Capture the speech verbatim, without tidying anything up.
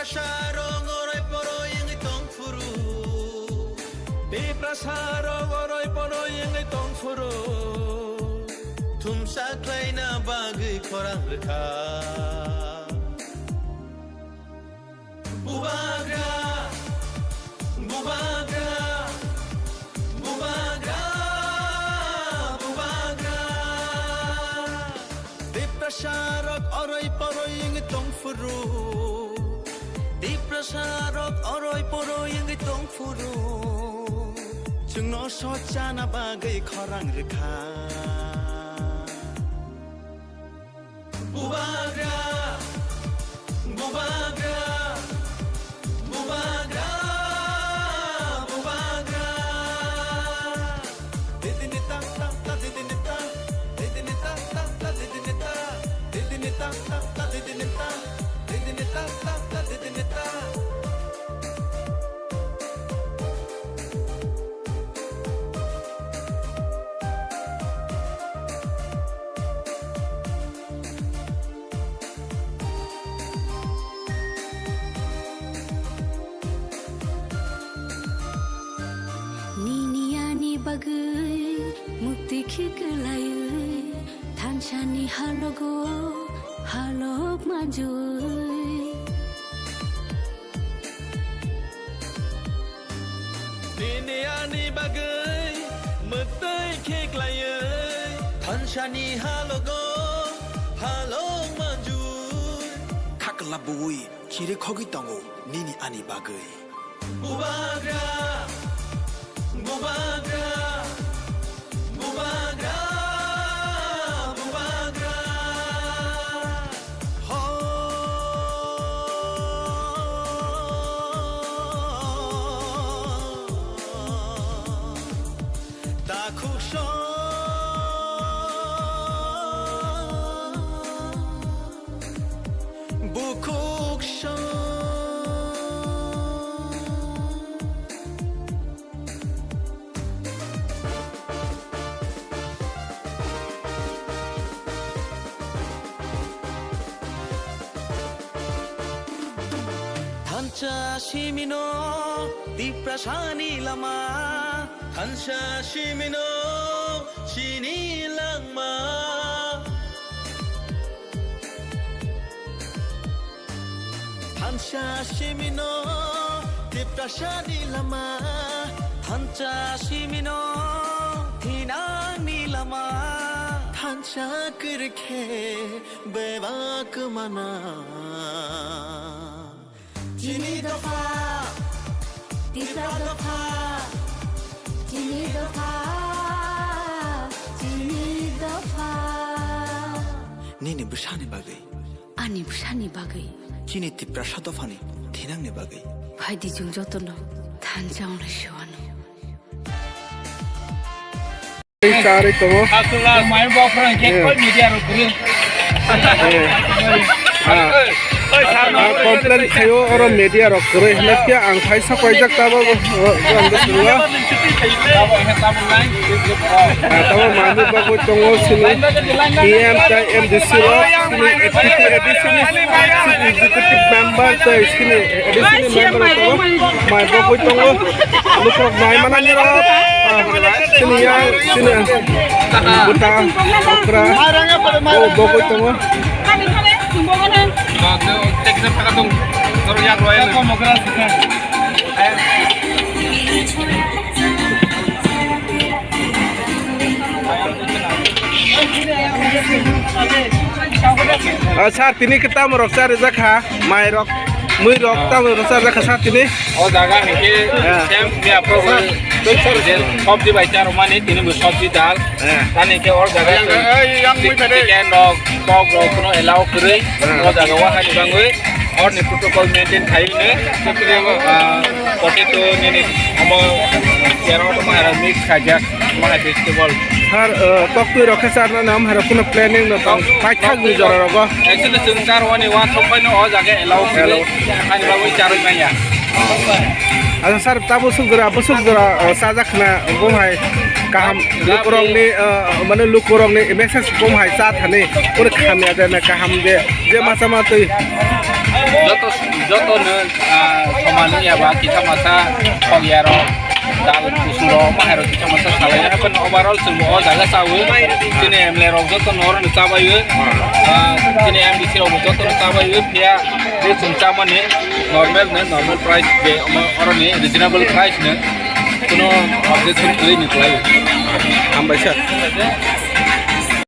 Sarong oroi poroi wngwi tong phuru, Tiprasa rok oroi poroi wngwi tong phuru, thumsa khlaina bagwi khorang rwkha. Bubagra, Bubagra, Bubagra, Bubagra. Tiprasa rok oroi poroi wngwi tong phuru, Tiprasa rok oroi poroi wngwi tong phuru, chwngno sochana bagwi khorang rwkha. Bubagra, Bubagra, Bubagra, Bubagra. Didini ta ta ta, didini ta, didini ta ta ta, didini ta, didini ta ta ta, didini ta, didini ta ta ta, didini ta. Nini ani bagwi mukti khiklaiwi thansani halogo halok manjui. Nini ani bagwi mwtwi khiklaiwi thansani halogo halok manjui. Khakla buwi chiri khogwi tongo nini ani bagwi. Bubagra, Bubagra, Bubagra, Bubagra. Ho. Takhuk song. Bukhuk song. Thansa simino Tiprasani lama. Thansa simino chini langma. Thansa simino Tiprasani lama. Thansa simino thinangni lama. Thansa kwrwikhe bebak mana. Chini dopha, Tipra dopha, chini dopha, chini dopha. Nini bwsani bagwi. Ani bwsani bagwi. Chini Tiprasa dophani thinangni bagwi. Phaidi chwng jotono thansa wngnai se uanw. Charwi tongo. Aswla mai bokhrang khe Eh. Koi media rok kwrwi. Eh. Ah. Oi, sir, Ah, complain khaio oro media rok kwrwi hinwi khe ang phaisa paijak tabo, o, o, ang bwswk. Tabo, he, tabo line. Ah, tabo manwi bagwi tongo sini T M tei M D C rok, sini A D C ni chief executive member tei sini A D C ni member rok tongo. Mai bagwi tongo. Lukrok nai mana nirok. Ah, sini ya, sini. Buta, okra. O, bogoi tongo. Ah, sir, tini kita morok sir, jakha, mai rok. Mui rok tamo rwchar jakha sa tini. O jaga hinkhe Ah. Same ni apro Sir, sir. Je sabji bai charo mani tini bo sabji dal. Ah. Tani hinkhe o jaga Yang, eh, yang mui bede. Chicken rok, pork rok kuno allow kwrwi. Ah. O jaga o hani bangwi or ni protocol maintain khai ne. Ah, potato nini omo chero to mahara mix khaijak. Maha festival. Sir, uh, koktwi rok khe charna nam hai rok kuno planning no tong. Paithak ni jora rogo. Actually, chwng charwani wa thok bai no o jaga allow khe. Allow. Ani bagwi charwi manya. Acha sir, ta bwswk jora, bwswk jora, uh, chajak khna bom hai kaham lukurokni, uh, mane lukurokni message bom hai cha thani. Kuni khamya de na kaham de, je masa ma twi. Joto Joto no, ah, soman wngya ba kisa masa khok ya rok, dal kusung rok, ma hai rok kisa masa salai ya. Happen overall chwng bo o jaga chawi. Chini M L A rok joto no oro no chabai o. Ah, chini M D C rok bo joto no chabai o. Phiya je chwng chamani normal no, normal price je omo oro ni reasonable price no. Kuno objection kwrwi ni kwlai o. Hambai sir.